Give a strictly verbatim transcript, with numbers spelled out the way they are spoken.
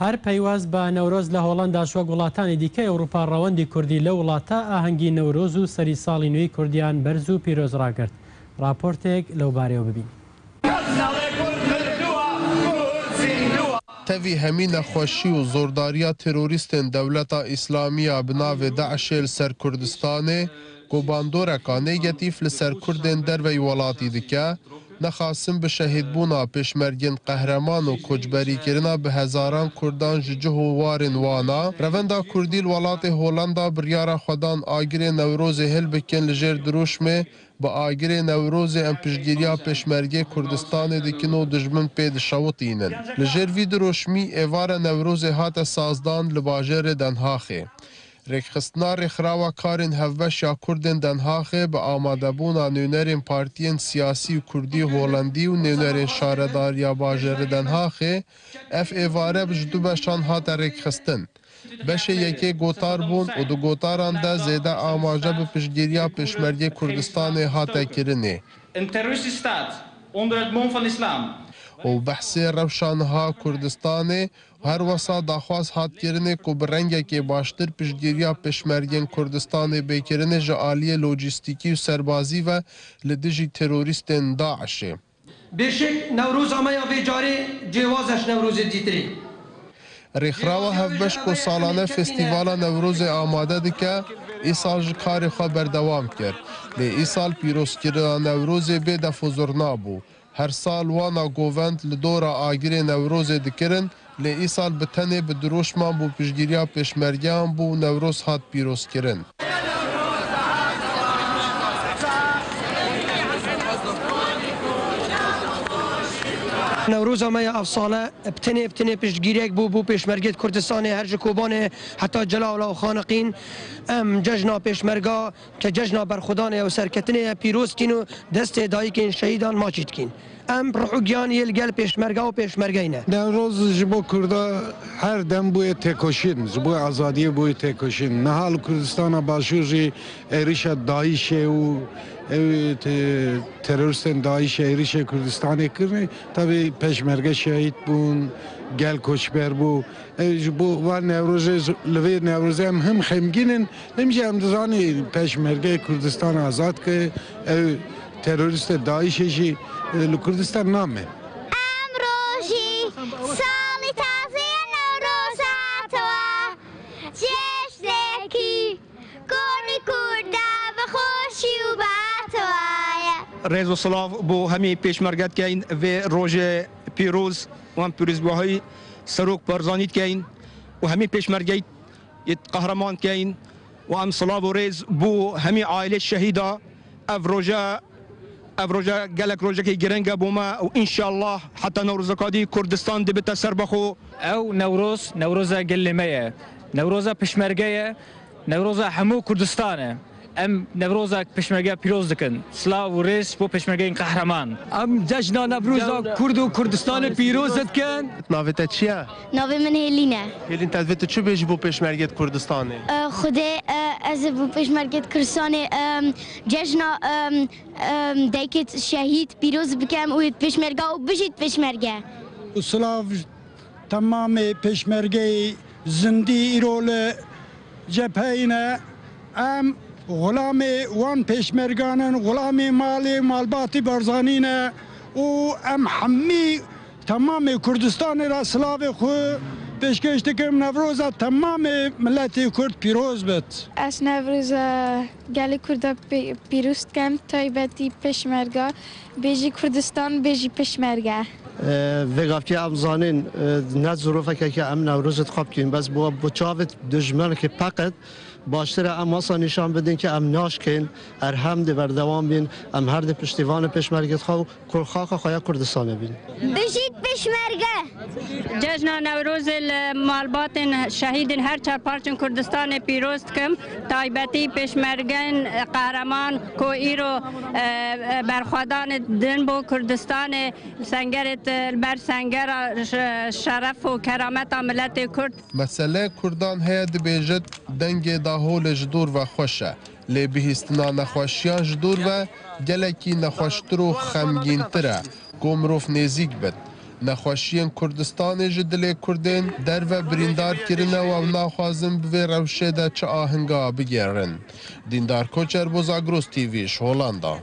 هەر پەیوەست بە نەورۆز لە هۆڵەنداش وەک وڵاتانی دیکەی ئەوروپا ڕەوەندی کوردی لە وڵاتە ئاهەنگی نەورۆز و سەری ساڵی نوێی کوردیان بەرز و پیرۆز ڕاگرت. ڕاپۆرتێک لەو بارەیەوە ببین. Tevî hemî nexweşî û zordariya terorîstên Dewleta Îslamî ya bi navê DAIŞê li ser Kurdistanê, ku bandoreka negatîf li ser Kurdên derveyî welatî dike, nexasim bi şehîdbûna pêşmergên qehreman û koçberîkirina bi hezaran Kurdan ji cih û warên wan a. Revenda Kurdî li welatê Holanda biryara xwe dan agirê Newrozê hilbikin li jêr dirûşmê, bi agirê Newrozê em piştgiriya pêşmergê Kurdistanê dikin û dijmin pê dişewitînin. Li jêr vî dirûşmî êvara Newrozê hate sazdan li bajarê Den Haxê. Rêkxistina Rêxirawa Karên Hevbeş ya Kurdên Den Haxê bi amadebûna nûnerên partiyên siyasî û kurdî holandî û nûnerên şaredariya bajarê Den Haxê, ev êvare bi ji du beşan hate rêkxistin. Beşê yekê gotar bûn û di gotaran de zêde amaje bi piştgiriya Pêşmergê Kurdistanê hate kirinê. Een terroristisch staat onder het mom van islam. Û behsê rewşa niha Kurdistanê û her wesa daxwaz hat kirinê ku bi rengekê baştir piştgiriya Pêşmergên Kurdistanê bê kirinê ji aliyê lojîstîkî û serbazî ve li dijî terorîstên DAIŞê. Bêşek Newroza me ya vê carê cêwaz e ji Newrozê dîtirî. Rêxirawa Hevbeş ku salane festîvala Newrozê amade dike, îsal ji karê xwe berdewam kir. Lê îsal pîrozkirina Newrozê bê def û zurna bû. Her sal wana govend li dora agirê Newrozê dikirin, lê îsal bi tenê bi dirûşman bû piştgiriya pêşmergeyan bû û Newroz hat pîrozkirin. Newroza me ya ev sale bi tenê bi tenê piştgirêk bû, bû pêşmergê Kurdistanê, her ji Kobanê heta Celala û Xaniqîn. Em cejna pêşmerga ke cejna berxwedanê ye û serketinê ye pîroz kîn û destê dayikên şehîdan maçî dikîn. Em ruh û giyan yê li gel pêşmerga û pêşmergeyî ne. Newroz ji bo Kurda her dem bûye têkoşîn, ji bo azadiyê bûye têkoşîn. Niha li Kurdistana Başûr jî êrişa DAIŞê û ew te-, terorîstên DAIŞê êrişê Kurdistanê kirin. Tabi pêşmerge şehîd bûn, gel koçber bû. Ew ji bo van Newrozê, li vê Newrozê em him xemgîn in, him jî em dizanin pêşmergeyê Kurdistan azad ke ew terorîstê DAIŞê jî, e, li Kurdistan name. Emro jî salî tazeyê Newroz hatiye. Cejnekî Konî Kurda bi xweşî û bi hatiye. Rêz û silav bo hemî pêşmerge dikeyn vê rojê pîroz û em pîrozbahî Serok Barzanî dikeyn û hemî pêşmergeyî qehreman dikeyn û em silav û rêz bo hemî aîlê şehîda. Ev roje, ev roje gelek rojekî giring e bo me û înşallah heta Newrozeka dî Kurdistan dibite serbexwe. Ew Newroz, Newroza gelê me ye. Newroza pêşmerge ye. Newroza hemû Kurdistan e. Em Newroza pêşmerge pîroz dikin. Silav û rêz bo pêşmergeyên qehreman. Em cejna Newroza Kurd û Kurdistanê pîroz dikin. Navê te çi ye? Navê min Hêlîn e. Hêlîn, te divê tu çi bêjî bo pêşmergê di Kurdistanê? E, Xwedê, e, ez ê bo pêşmergê di Kurdistanê, e, cejna, e, e, dayikê şehîd pîroz bikim û pêşmerga û bijît pêşmerge. Silav temamê pêşmergeyê zindî îro li cepheyê ne. Em xulamê wan pêşmergan in, xulamê malê malbatî Barzanî ne û em hemî temamê Kurdistanê re silavê xwe pêşkêş dikim. Newroza temamê miletê Kurd pîroz bit. Ez Newroza gelê Kurda pê-, pîroz dikim, taybetî pêşmerga. Bêjî Kurdistan, bêjî pêşmerge. Vê gavkê em zanîn, ne ziroveke ke em Newrozê di xwe bikîn, bes bo, bo çavê dijmenekê peqet baştir e em wesa nîşan bidin ke em naşkên, er hem dê berdewam bîn, em her dê piştîvanê pêşmergê di xwe û ku xaka xwe ya Kurdistanê bîn. Bijît pêşmerge! Cejna Newrozê li malbatên şehîdên her çar parçên Kurdistanê pîroz dikim. Taybetî pêşmergeyên qehreman ku îro, e, e, berxwedanê din bo Kurdistanê, li sengerê, li ber sengera şe-, şeref û kerameta miletê Kurd. Mesele Kurdan heye dibêjit, dengê daholê ji dûr ve xweş e. Lê bihîstina nexweşiyan ji dûr ve gelekî nexweştir û xemgîntir e ku mirov nêzîk bit. Nexweşiyên Kurdistanê ji dilê Kurdên derve birîndar kirine û ew naxwazin bi vê rewşê de çi ahinga bigêrin. Dîndar Koçer, Boza Gros T V, ji Holanda.